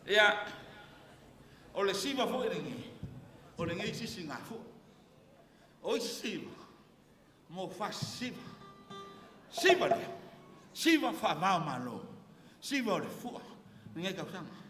Ia, o le siva foi lenei, o lenei sisigafua. O isi siva, mo fasi siva. Siva lea, siva faava o Malo, siva o le fua lenei tausaga.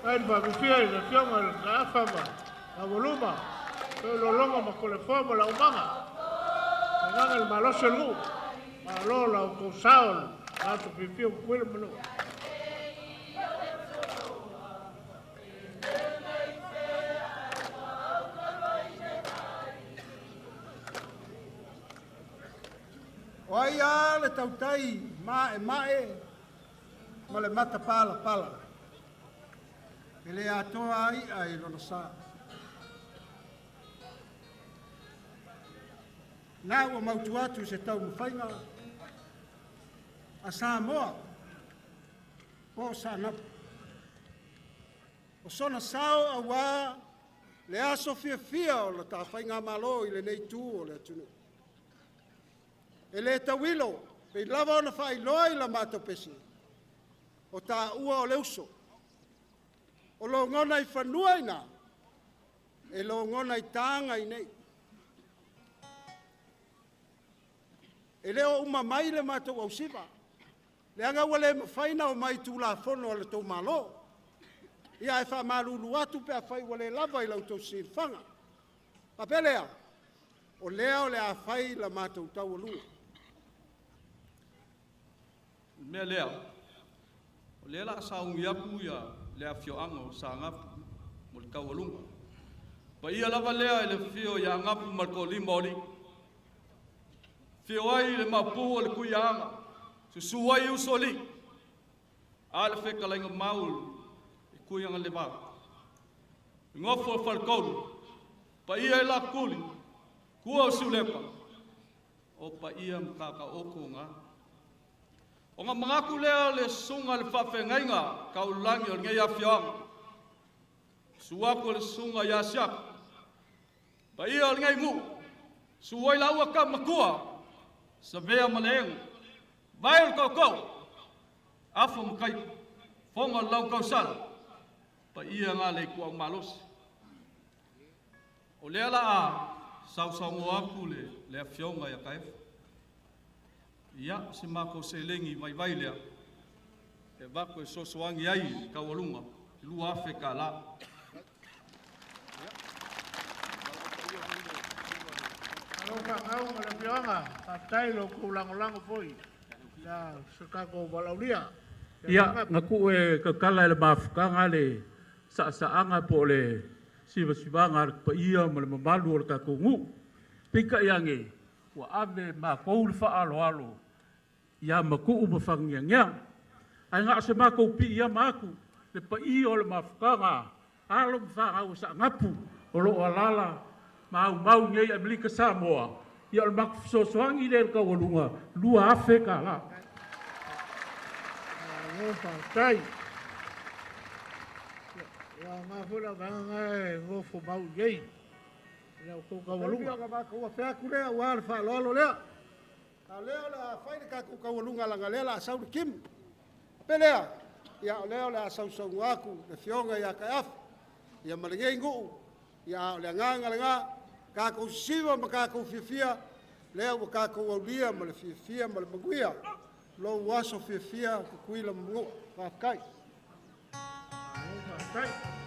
Ai le faafifia i le afioga i le Kaafa ma Aualuma, o lologa ma kolefoa ma laumaga. Agaga le malosi o le nuu. Malo la outou sao le aso fiafia o Tutuila ma Manua. O ai a le tautai mae mae ma le mata pala pala. E le atoa ai ai lona sa. Na ua mautu atu se tau mawhainga a Samoa po sa napu. O sona sao auā le aso fiafia o le tāwhaiga malo i lenei tū o le atunu. E le tauilo, pei lava ona faailoa i la matou pese, o tāua o le uso. O logona i fanua ina, e logona i tāga i nei. E leo uma mai le matou ausiva. Le aga ua le mafaina o mai tūlafono a le tau malo. Ia e whaamalulu atu pe a whai ua le lava i lau tau silafanga. A pelea, o lea o le a fai la matou taualuga. Mea lea, o lea la saungi aku ia le afioaga o Saanapu mo le taualuga. Pa ia lava lea i le fio ia Ngapu ma le toalima o alii. Fio ai le mapu o le tuiaga, susu ai uso alii, a le fetalaiga mau i kuiaga le vao. Ngofo o falekaulu, pa ia e la kuli, kua o siulepa, o pa ia mkaka oko ngā. O ngā mangaku lea le sunga le whawhengaiga kaulangi o ngei afioaga. Suako le sunga ia siaka. Pa ia o ngei ngu, suai laua ka makua, sa vea ma le ego. Vai o le kaukau, afa makai, fonga o lau kausala, pa ia ngā le kua malosi. O lea la a sausaugo aku le afioga ia Kaefa. Ia, se mako se lengi vai vai lea. E vako e sosoangi ai i kaualuga, i lua afe ka la. Alo whangau ma le afioga, faafetai lo kou lagolago foi ia se tatou valaaulia. Ia, ngaku e kakala e le mafukanga le sa'asa'aga po o le sivasivaga a le paia ma le mamalu o le tatou nuu. Peitai age, ua ave makou le faaaloalo ia maku'u ma fagiagia. Ae gao se makou pi'i ama atu, le paia o le mafukaga, alo ma fanau o Saanapu, o loo alala ma aumau nei Amerika Samoa, ia o le matou fesoasoani lea i le taualuga 2,000 kālā. Alo faafetai. Ua aoga foi lau vaega e nofo mau i ai i lau tou taualuga. Fioga matou afe atu lea ua le faaaloalo lea. A lea o le a fai le tatou taualuga laga lea la a sau le timu. Pe lea, ia o lea o le a sausaunoa atu le afioga ia Kaiafa. Ia ma lenei nuu, ia o le agaga lena, tatou sisiva ma tatou fiafia, lea ua tatou aulia ma le fiafia ma le manuia. Lou aso fiafia Tutuila ma Manua. Faafetai. Alo faafetai.